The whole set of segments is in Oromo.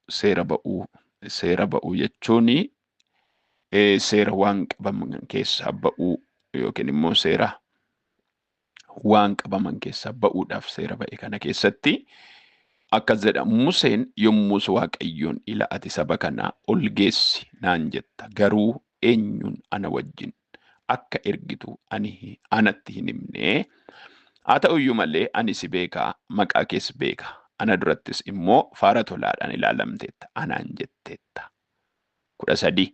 Seera ba'uu, seera ba'uu jechuun seera waan qabaman keessaa ba'uu yookiin immoo seera waan qabaman keessaa ba'uudhaaf seera ba'e kana keessatti akkas jedha. Museen yommus Waaqayyoon, "Ila, ati saba kana ol geessi naan jetta, garuu eenyuun ana wajjin akka ergitu ani anatti hin himne. Haa ta'uyyuu malee ani si beekaa, maqaa kees beeka, ana durattis immoo faara tolaadhaan ilaalamteetta anaan jetteetta." 13.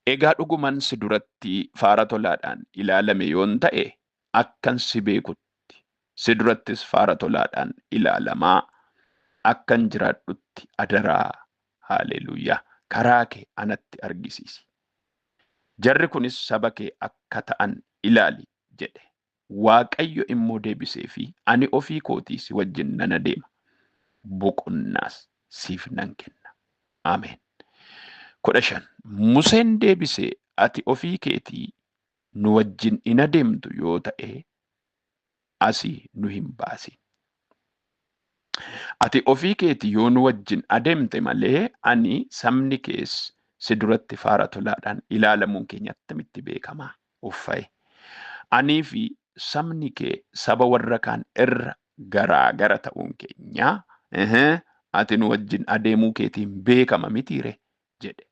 Egaa dhuguman si duratti faara tolaadhaan ilaalame yoon ta'e, akkan si beekutti si durattis faara tolaadhaan ilaalamaa akkan jiraadhutti adaraa, haaleluuyaa, karaa kee anatti argisiisi. Jarri kunis saba kee akka ta'an ilaali jedhe. Waaqayyo immoo deebisee fi, "Ani ofii kootii si wajjin nan adeema. Boqonnaas siif nan kenna." Ameen. 15. Museen deebisee, "Ati ofii keetii nu wajjin in adeemtu yoo ta'e, asii nu hin baasin. Ati ofii keetii yoo nu wajjin adeemte malee, ani sabni kees si duratti faara tolaadhaan ilaalamuun keenya attamitti beekamaa?" Uffa'e. Anii fi sabni kee saba warra kaan irra garaa gara ta'uun keenya ati nu wajjin adeemuu keetiin beekama mitiire jedhe.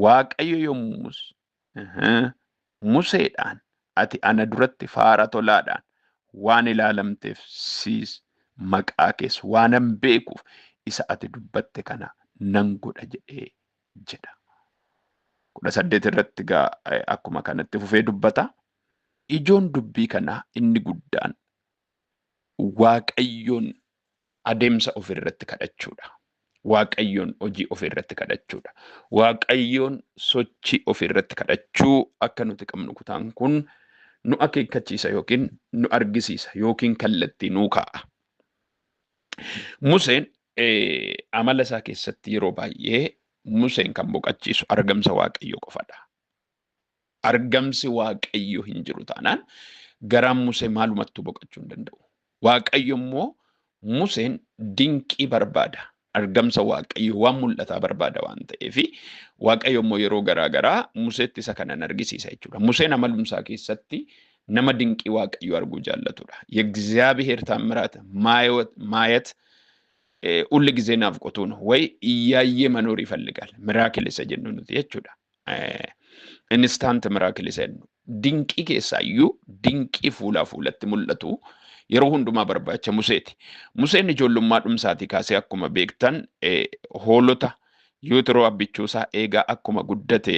Waaqayyo yommus Museedhaan, "Ati ana duratti faara tolaadhaan waan ilaalamteef, siis maqaa kees waanan beekuuf, isa ati dubbatte kana nan godha" jedhee jedha. 18 irratti gaa akkuma kanatti fufee dubbata. Ijoon dubbii kanaa inni guddaan Waaqayyoon adeemsa ofirratti kadhachuudha. Waaqayyoon hojii ofirratti kadhachuudha. Waaqayyoon sochii ofirratti kadhachuu akka nuti qabnu kutaan kun nu akeekkachiisa yookiin nu argisiisa yookiin kallattii nuu kaa'a. Museen amala isaa keessatti yeroo baay'ee Museen kan boqachiisu argamsa Waaqayyoo qofadha. Argamsi Waaqayyo hin jiru taanaan garaan Musee maalumattuu boqachuu hin danda'u. Waaqayyo immoo Museen dinqii barbaada. Argamsa Waaqayyo waan mul'ataa barbaada waan ta'eef, Waaqayyo immoo yeroo garaa garaa Museetti isa kanan argisiisa jechuudha. Museen amalumsaa keessatti nama dinqii Waaqayyo arguu jaallatudha. የእግዚአብሔር ታምራት ማየት ሁል ጊዜ ናፍቆቱ ነው ወይ እያየ መኖር ይፈልጋል። Miracle isa jennu nuti jechuudha. Instant miracle isa jennu. Dinqii keessaayyuu dinqii fuulaa fuulatti mul'atu yeroo hundumaa barbaacha Museeti. Museen ijoollummaa dhumsaatii kaasee akkuma beektan hoolota Yootiroo abbichuusaa eegaa akkuma guddate,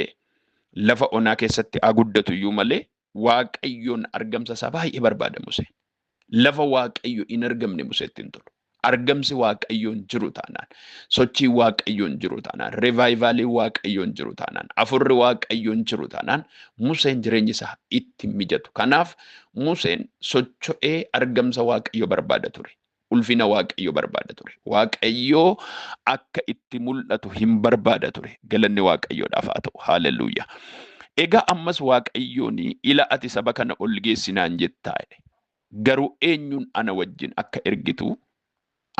lafa onaa keessatti haa guddatu iyyuu malee, Waaqayyoon argamsa isaa baay'ee barbaada Museen. Lafa Waaqayyo hin argamne Museetti hin tolu. Argamsi Waaqayyoon jiru taanaan, sochii Waaqayyoon jiru taanaan, revivaliin Waaqayyoon jiru taanaan, afurri Waaqayyoon jiru taanaan, Museen jireenyi isaa itti mijatu. Kanaaf Museen socho'ee argamsa Waaqayyo barbaada ture. Ulfina Waaqayyo barbaada ture. Waaqayyoo akka itti mul'atu hin barbaada ture. Galanni Waaqayyoodhaaf haa ta'u. Haaleluyyaa. Egaa ammas Waaqayyoon, "Ila, ati saba kana ol geessinaan jettaa jedhe. Garuu eenyuun ana wajjin akka ergitu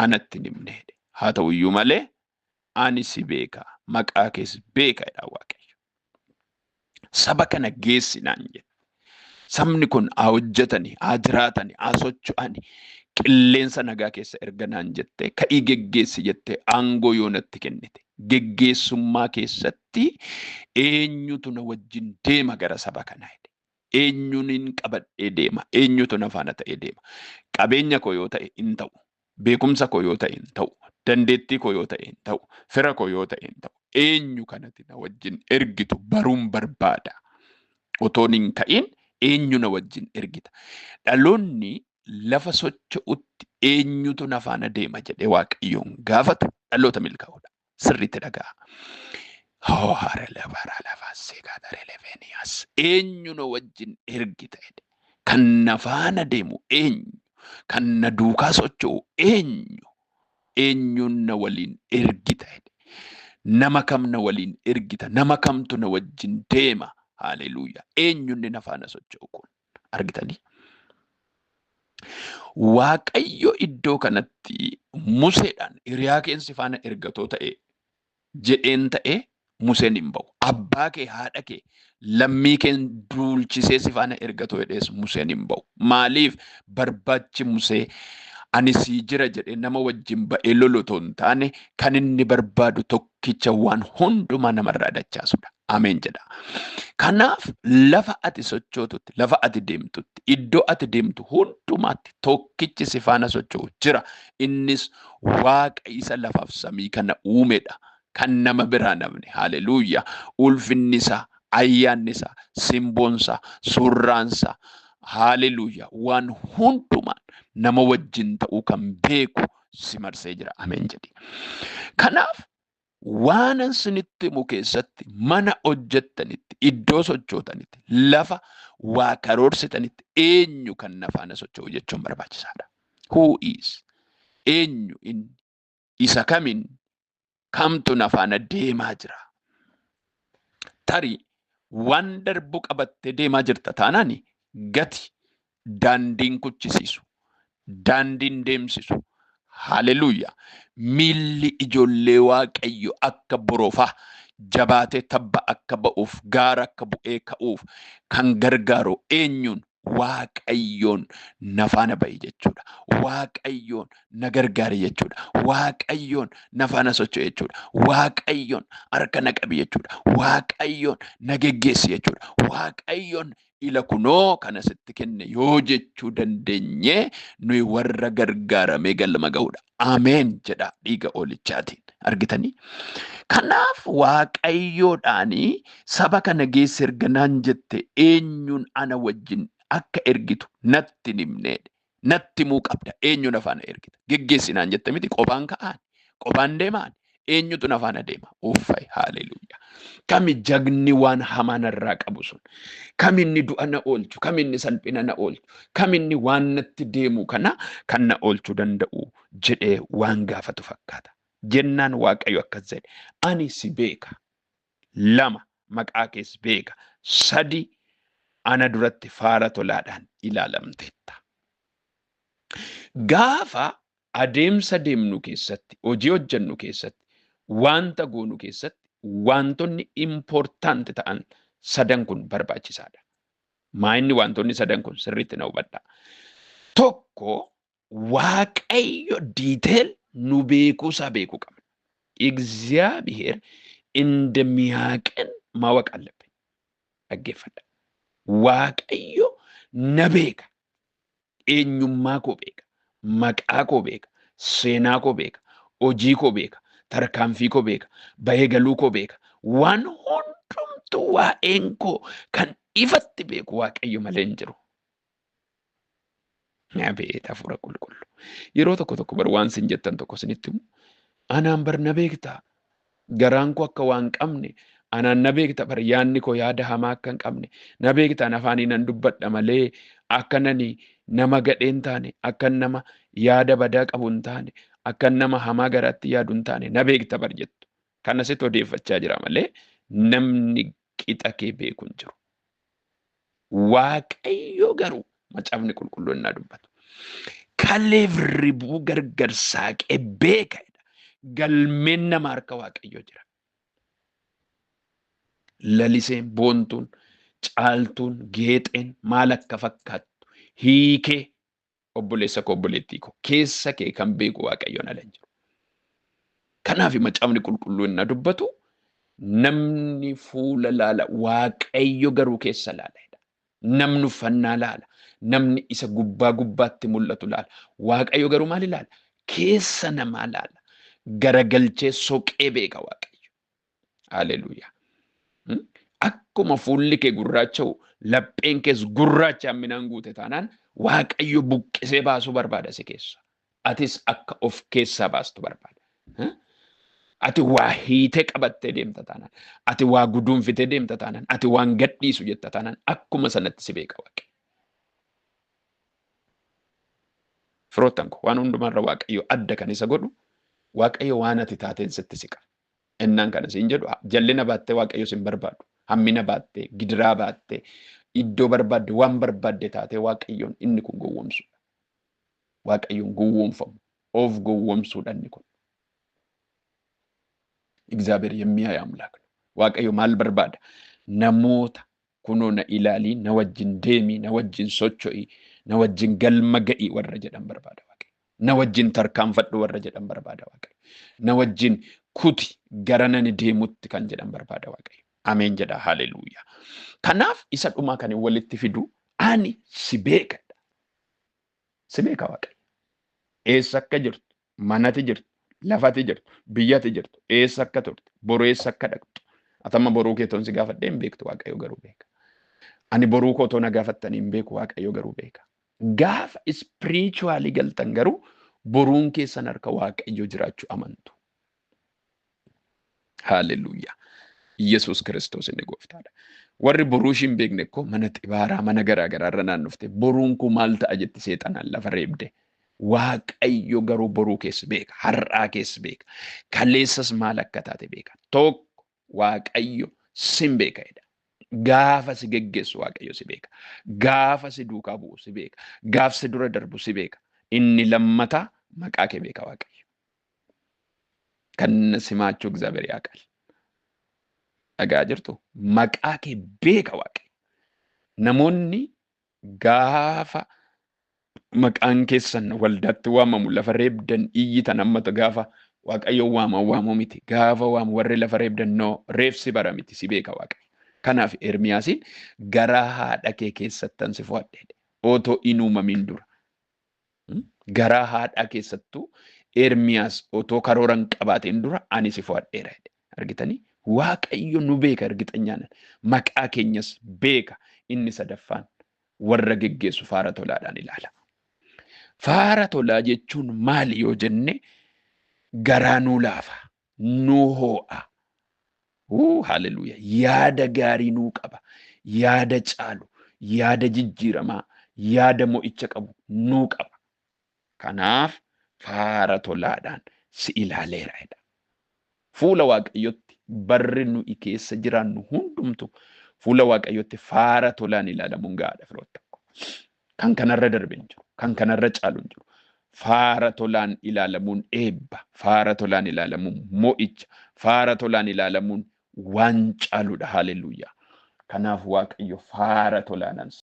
anatti hin himne jedhe. Haa ta'u iyyuu malee ani si beeka, maqaa kees beeka" jedha Waaqayyo. "Saba kana geessinaan jette. Sabni kun haa hojjetani, haa jiraatani, haa socho'ani, qilleensa nagaa keessa erga naan jette, ka'ii geggeessi jettee aangoo yoo natti kennite, geggeessummaa keessatti eenyutu na wajjin deema gara saba kanaa?" jedhe. "Eenyuun qabadhee deema? Eenyutu na faana ta'ee deema? Qabeenya koo yoo ta'e hin ta'u. Beekumsa koo yoo ta'e hin ta'u. Dandeettii koo yoo ta'e hin ta'u. Fira koo yoo ta'e hin ta'u. Eenyu kanatti na wajjin ergitu baruun barbaada. Otoon hin ka'in eenyu na wajjin ergita? Dhaloonni lafa socho'utti eenyutu na faana deema jedhee Waaqayyoon gaafatu dhaloota milkaa'uudha." Sirriitti dhaga'a. "Eenyu na wajjin ergita?" jedhe. "Kan na faana deemu eenyu? Kan na duukaa socho'u eenyu? Eenyuun na waliin ergita?" jedhe. "Nama kam na waliin ergita? Nama kamtu na wajjin deema?" Haaleluuyaa. Eenyuun na faana socho'u kun? Argitanii? Waaqayyo iddoo kanatti Museedhaan hiriyaa keen si faana ergatoo ta'e jedheen ta'e Museen hin ba'u. Abbaa kee, haadha kee, lammii keen duulchisee si faana ergatoo jedhees Museen hin ba'u. Maaliif barbaachi Musee ani sii jira jedhee nama wajjin ba'ee lolu otoo hin taane kan inni barbaadu tokkicha waan hundumaa namarraa dachaasudha. Ameen jedha. Kanaaf lafa ati sochootutti, lafa ati deemtutti, iddoo ati deemtu hundumaatti tokkichi si faana socho'u jira. Innis Waaqa isa lafaaf samii kana uumedha. Kan nama biraa namni. Haleluuyaa. Ulfinni isaa, ayyaanni isaa, simboon isaa, surraan isaa. Haleluuyaa. Waan hundumaan nama wajjin ta'uu kan beeku si marsee jira. Ameen jedhi. Kanaaf waanan sinitti himu keessatti mana hojjettanitti, iddoo sochootanitti, lafa waa karoorsitanitti eenyu kan na faana socho'u jechuun barbaachisaadha. Who is? Eenyu inni? Isa kamin? Kamtu na faana deemaa jira? Tarii waan darbu qabattee deemaa jirta taanaan gati daandiin kuchisiisu, daandiin deemsisu. Haleluuyaa. Miilli ijoollee Waaqayyo akka borofaa jabaatee tabba akka ba'uuf, gaara akka bu'ee ka'uuf kan gargaaru eenyuun? Waaqayyoon na faana ba'i jechuudha. Waaqayyoon na gargaari jechuudha. Waaqayyoon na faana socho'i jechuudha. Waaqayyoon harka na qabi jechuudha. Waaqayyoon na geggeessi jechuudha. Waaqayyoon ila kunoo kana sitti kenne yoo jechuu dandeenye nuyi warra gargaaramee galma ga'uudha. Ameen jedha dhiiga oolichaatiin. Argitanii? Kanaaf Waaqayyoodhaanii saba kana geesse erga naan jette eenyuun ana wajjin akka ergitu natti hin himneedha. Natti himuu qabda. Eenyu na faana ergita? Geggeessi naan jette miti qophaan ka'aan, qophaan deemaan, eenyutu na faana deema? Uffay haaleluuyaa. Kami jagni waan hamaa narraa qabu sun? Kami inni du'a na oolchu? Kami inni salphina na oolchu? Kami inni waan natti deemu kana kan na oolchuu danda'u jedhee waan gaafatu fakkaata. Jennaan Waaqayyo akkas jedhe, ani si beeka. 2 maqaa kees beeka. 3 ana duratti faara tolaadhaan ilaalamteetta. Gaafa adeemsa deemnu keessatti, hojii hojjennu keessatti, wanta goonu keessatti wantoonni important ta'an sadan kun barbaachisaadha. Maa inni wantoonni sadan kun sirriitti na hubadhaa. Tokko Waaqayyo detail nu beekuusaa beekuu qabna. እግዚአብሔር እንደሚያውቀን ማወቅ አለብን። Dhaggeeffadha. Waaqayyo na beeka. Eenyummaa koo beeka. Maqaa koo beeka. Seenaa koo beeka. Hojii koo beeka. Tarkaanfii koo beeka. Bahee galuu koo beeka. Waan hundumtuu waa'een koo kan ifatti beeku Waaqayyo malee hin jiru. Abeet hafuura qulqullu. Yeroo tokko tokko bar waan sin jettan tokko sinitti himu. Anaan bar na beektaa. Garaan koo akka waan qabne anaan na beekta bar yaadni koo yaada hamaa akka hin qabne na beekta an afaanii nan dubbadha malee akka nani nama gadhee hin taane akka nama yaada badaa qabu hin taane akka nama hamaa garaatti yaadu hin taane na beekta bar jettu. Kana sitti odeeffachaa jira malee namni qixa kee beeku hin jiru. Waaqayyo garuu macaafni qulqulluun naa dubbatu. Kaleef ribuu gargar saaqee beeka jedha. Galmeen nama harka Waaqayyoo jira. Laliseen, boontuun, caaltuun, geexeen maal akka fakkaattu hiikee obboleessa koo obboleettii koo keessa kee kan beeku Waaqayyoon ala hin jiru. Kanaaf macaafni qulqulluun na dubbatu namni fuula laala Waaqayyo garuu keessa laala jedha. Namni uffannaa laala. Namni isa gubbaa gubbaatti mul'atu laala. Waaqayyo garuu maal ilaala? Keessa namaa laala. Garagalchee soqee beeka Waaqayyo. Haleluuyaa. Akkuma fuulli kee gurraacha'u lapheen kees gurraacha hamminaan guute taanaan Waaqayyo buqqisee baasuu barbaada si keessa. Atis akka of keessaa baastu barbaada. Ati waa hiitee qabattee deemta taanaan, ati waa guduunfitee deemta taanaan, ati waan gadhiisu jetta taanaan akkuma sanatti si beeka Waaqayyo. Firoottan koo waan hundumarra Waaqayyo adda kan isa godhu Waaqayyo waan ati taateen sitti siqa. Innaan kana siin jedhu jallina baattee Waaqayyo sin barbaadu. Hammina baattee, gidiraa baattee, iddoo barbaadde waan barbaadde taatee Waaqayyoon inni kun gowwoomsudha. Waaqayyoon gowwoomfamu. Of gowwoomsuudhaan inni kun. እግዚአብሔር የሚያይ አምላክ ነው። Waaqayyo maal barbaada? Namoota kunoo na ilaalii, na wajjin deemii, na wajjin socho'ii, na wajjin galma ga'ii warra jedhan barbaada Waaqayyo. Na wajjin tarkaanfadhu warra jedhan barbaada Waaqayyo. Na wajjin kuti gara nani deemutti kan jedhan barbaada Waaqayyo. Ameen jedha, haleluuyaa. Kanaaf isa dhumaa kan walitti fidu ani si beekadha. Si beeka Waaqayyo. Eessa akka jirtu, manati jirtu, lafati jirtu, biyyati jirtu, eessa akka turte, boruu eessa akka dhaqxu. Atamma boruu kee toon si gaafadhee hin beektu, Waaqayyo garuu beeka. Ani boruu koo toona gaafattanii hin beeku, Waaqayyo garuu beeka. Gaafa spiritually galtan garuu boruun keessan harka Waaqayyo jiraachuu amantu. Haleluuyaa. Yesuus Kiristoos inni gooftaadha. Warri boruu ishii hin beekne koo mana xibaaraa mana garaa garaarra naannofte boruun koo maal ta'a jetti seexanaan lafa reebde. Waaqayyo garuu boruu keessa beeka, har'aa keessa beeka, kaleessas maal akka taate beeka. Tokko Waaqayyo sin beeka jedha. Gaafa si geggeessu Waaqayyo si beeka. Gaafa si duukaa bu'u si beeka. Gaaf si dura darbu si beeka. Inni lammataa maqaa kee beeka Waaqayyo. Kan simaachuu እግዚአብሔር ያውቃል። Dhagaa jirtu, maqaa kee beeka Waaqayyo. Namoonni gaafa maqaan keessan waldaatti waamamu lafa reebdan iyyitan ammata gaafa Waaqayyo waama waamu miti. Gaafa waamu warri lafa reebdan noo reefsi bara miti, si beeka Waaqayyo. Kanaaf Ermiyaasiin garaa haadha kee keessattan si fo'adhe otoo hin uumamin dura. Garaa haadhaa keessattuu Ermiyaas otoo karoora hin qabaatin dura ani si fo'adheera jedhe. Argitanii? Waaqayyo nu beeka argitanyaan. Maqaa keenyas beeka. Inni sadaffaan warra geggeessu faara tolaadhaan ilaala. Faara tolaa jechuun maali yoo jenne garaa nuu laafa, nuu hoo'a. Haleluuyaa. Yaada gaarii nuu qaba. Yaada caalu, yaada jijjiiramaa, yaada mo'icha qabu nuu qaba. Kanaaf faara tolaadhaan si ilaaleera jedha. Fuula Waaqayyotti barri nuyi keessa jiraannu hundumtu fuula Waaqayyotti faara tolaan ilaalamuun gahaadha firoota. Kan kanarra darbe hin jiru. Kan kanarra caalu hin jiru. Faara tolaan ilaalamuun eebba. Faara tolaan ilaalamuun mo'icha. Faara tolaan ilaalamuun waan caaludha. Haleluuyaa. Kanaaf Waaqayyo faara tolaanaan